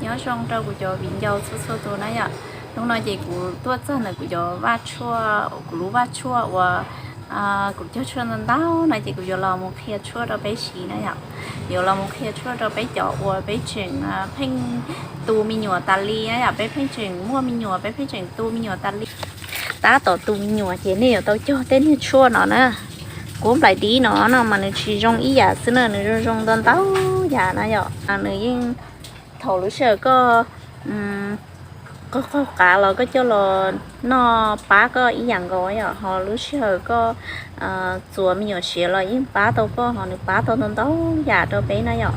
Nyob zoo rau kuv cov viv ncaus txhua txhua tus na yom. Hnub no ces kuv tuaj txog ntawm kuv cov vaj tshuaj, kuv lub vaj tshuaj uas kuv cog tshuaj ntau ntau no ces kuv yuav los mus qhia tshuaj rau peb siv na yom. Yuav los mus qhia tshuaj rau peb cov uas peb tseem pheej tu me nyuam tas li na yom, peb pheej tseem muaj me nyuam, peb pheej tseem tu me nyuam tas li. Tab tom tu me nyuam ces nej yuav tau cog tej niag tshuaj no na. Kuv nplaim dib no no mas nws tsis zoo ib yam xwb na, nws zoo zoo ntau ntau yam na yom. Nws yeej, thaum lub sij hawm koj qaug qaug qav los koj coj los noj pab koj ib yam nkaus yom, ho lub sij hawm koj txuas me nyuam siav los yeej pab tau koj, ho nws pab tau ntau ntau yam rau peb na yom.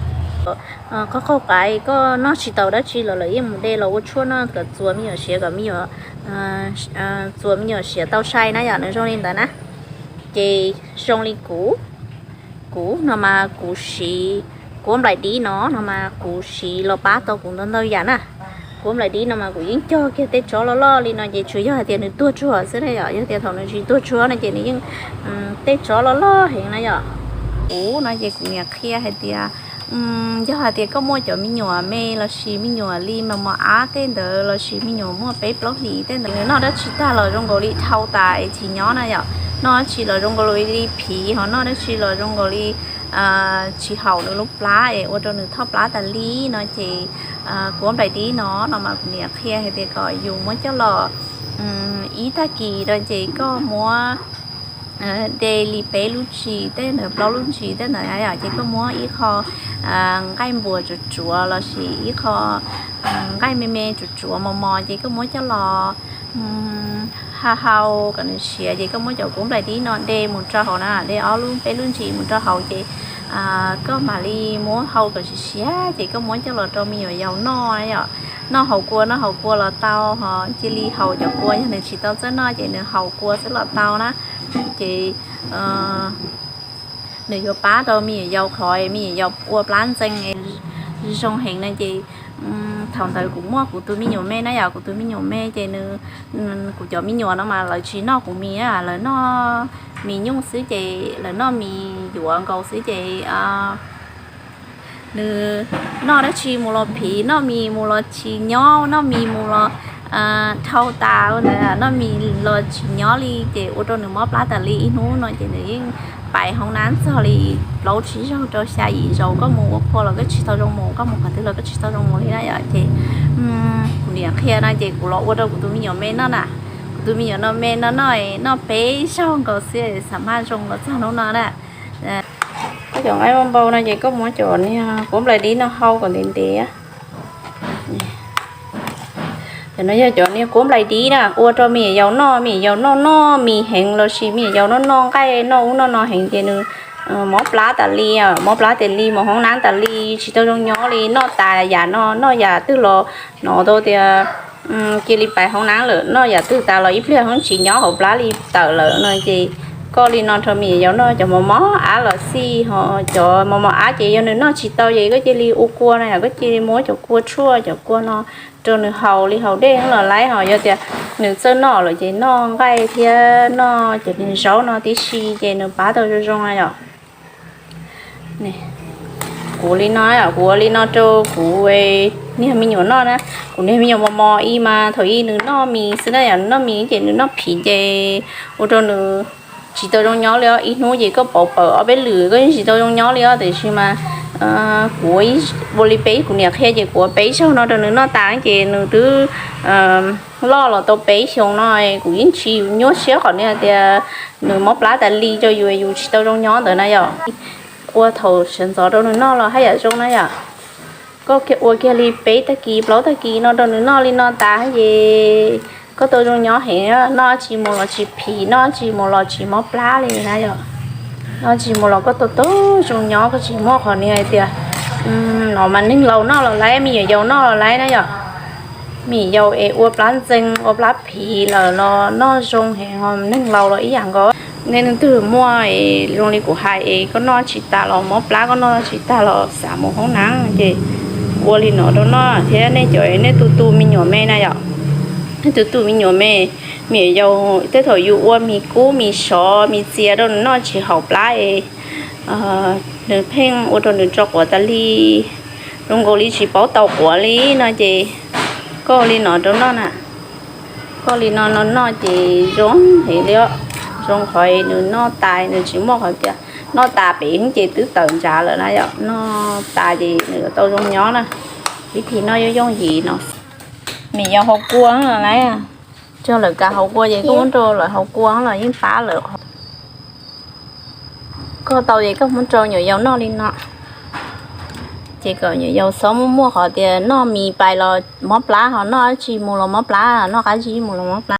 Qaug qaug qav koj noj tsis tau dab tsi los lawv yeej mus de los ua tshuaj noj kom txuas me nyuam siav kom me nyuam, txuas me nyuam siav tau sai na yom, nws zoo li ntawd na. Ces zoo li kuv, kuv no mas kuv siv, kuv nplaim dib no no mas kuv siv los pab tau kuv ntau ntau yam na. Kuv nplaim dib no mas kuv yeej cog kiag tej tsov loj loj li no ces tsuas yog hais tias nws tuag tsuag xwb na yom, yog tias thaum nws tsis tuag tsuag no ces nws yeej tej tsov loj loj heev na yom. Kuv no ces kuv niam qhia hais tias yog hais tias koj muaj cov me nyuam me lossis me nyuam li mos mos ab tej ntawd lossis me nyuam muaj peb plaub hlis tej ntawd, nws noj dab tsi tag los zoo nkaus li dhau tas es tsis nyob na yom. Noj dab tsi los zoo nkaus li phiv, ho noj dab tsi los zoo nkaus li tsis haum nws lub plab es ua rau nws thoj plab tas li no ces kuv nplaim dib no no mas kuv niam qhia hais tias kom yus muab coj los ib tag kis no ces koj muab de li peb lub ntsis tej ntawd, plaub lub ntsis tej ntawd yom, ces koj muab ib qho nqaij npuas tsuav tsuav lossis ib qho nqaij me me tsuav tsuav mos mos ces koj muab coj los hau hau kom nws siav ces koj muab cov kuv nplaim dib no de mus rau hauv na, de ob lub peb lub ntsis mus rau hauv ces koj mam li muab hau kom siav siav ces koj muab coj los rau me nyuam yaus noj yom. Noj haus kua, noj haus kua los tau, ho cia li haus cov kua, yog nws tsis tau txawj noj ces nws haus kua xwb los tau na. Ces nws yuav pab rau me nyuam yaus qhov me nyuam yaus ua plab ntxees zoo heev no ces thaum ntawd kuv muaj kuv tus me nyuam me na yom, kuv tus me nyuam me ces nws, kuv cov me nyuam no mas lawv tsis noj kuv mis, lawv noj mis nyuj xwb ces lawv noj mis yuav nkaus xwb ces nws noj dab tsi mus los phiv, noj mis mus los tsis nyob, noj mis mus los dhau tas ntawd, noj mis los tsis nyob li ces ua rau nws mob plab tas li. Ib hnub no ces nws yeej pais hoob nab txog li plaub tsib zaug rau xya yim zaus, koj mus ua qhua los koj tsis tau zoo mus, koj mus qhov twg los koj tsis tau zoo mus li na yom. Ces kuv niam qhia no ces kuv los ua rau kuv tus me nyuam me noj na. Kuv tus me nyuam no me no noj, noj peb zaug nkaus xwb xam maj zoo los txog hnub no na. Koj cov nqaij npau no ces koj muab cov niag kuv nplaim dib no hau kom ntev ntev. Cov no yog cov niag kuv nplaim dib na, ua rau me nyuam yaus noj, me nyuam yaus noj noj mis heev lossis me nyuam yaus noj noj nqaij noj ub noj no heev ces nws mob plab tas li, mob plab tas li, mus hoob nab tas li, tsis tau zoo nyob li, noj tas yam no noj yam twg los hnov tau tias cia li pais hoob nab lawm, noj yam twg tas los ib pliag hoob tsis nyob hauv plab li tawm lawm no ces koj li no rau me nyuam yaus noj cov mos mos ab los xij, ho cov mos mos ab ces yog nws noj tsis tau ces koj cia li ua kua no yom, koj cia li muab cov kua tshuaj cov kua no rau nws haus li haus dej los laib, ho yog tias nws txawj noj lawm ces noj nqaij thiab noj cov niag zaub no tib si ces nws pab tau zoo zoo na yom. Kuv li no, kuv ua li no rau kuv niag me nyuam noj na. Kuv niag me nyuam mos mos i mas thaum ub nws noj mis xwb na yom, nws noj mis ces nws noj phiv ces ua rau nws tsis tau zoo nyob li os. Ib hnub ces koj pauv pawm ob peb lwm koj yeej tsis tau zoo nyob li os. Tiam sis mas kuv ua li peb kuv niam qhia ces kuv ua peb zaug no rau nws noj tas ces nws twb loj los tau peb xyoos no, kuv yeej tsis nyuaj siab qhov niag tias nws mob plab tas li rau yus, yus tsis tau zoo nyob ntawd na yom. Ua thaum sawv ntxov rau nws noj los haj yam zoo na yom. Koj ua kiag li peb tag kis plaub tag kis no rau nws noj li no tas ces koj tau zoo nyob heev, noj tsis mus los tsis phiv, noj tsis mus los tsis mob plab li na yom. Noj tsis mus los koj tau tau zoo nyob, koj tsis muaj qhov niag hais tias no mas neeg laus noj los laib, me nyuam yaus noj los laib na yom. Me nyuam yaus es ua plab ntxees ua plab phiv lawm los noj zoo heev, ho neeg laus los ib yam nkaus. Nej leej twg muaj zoo li kuv hais es koj noj tsis tas los mob plab, koj noj tsis tas los xav mus hoob nab ces ua li no rau noj thiab. Nej cov nej tu tu me nyuam me na yom, nej tu tu me nyuam me, me nyuam yaus tej thaum yus ua mis kub mis sov mis txias rau nws noj tsis haum plab es nws pheej ua rau nws tso quav tas li. Zoo nkaus li tsis paub tau quav li no ces koj ua li no rau noj na. Koj li no no noj ces zoo heev li os. Zoo qhov nws noj tas nws tsis muaj qhov tias noj tas pem ces twb tawm ntsav lawm na yom. Noj tas ces nws tau zoo nyob na. Vib thim noj yooj yooj yim no. Nws yau hau kua no lawm. Tso lawv kav hau kua ces koj muab rau lawv hau kua los yeej pab lawm. Koj tau ces koj muab rau nyuam yaus noj li no. Ces kom nyuam yaus txhob muaj muaj qhov tias noj mis pais los mob plab, ho noj dab tsi mus los mob plab, noj qab zib mus los mob plab.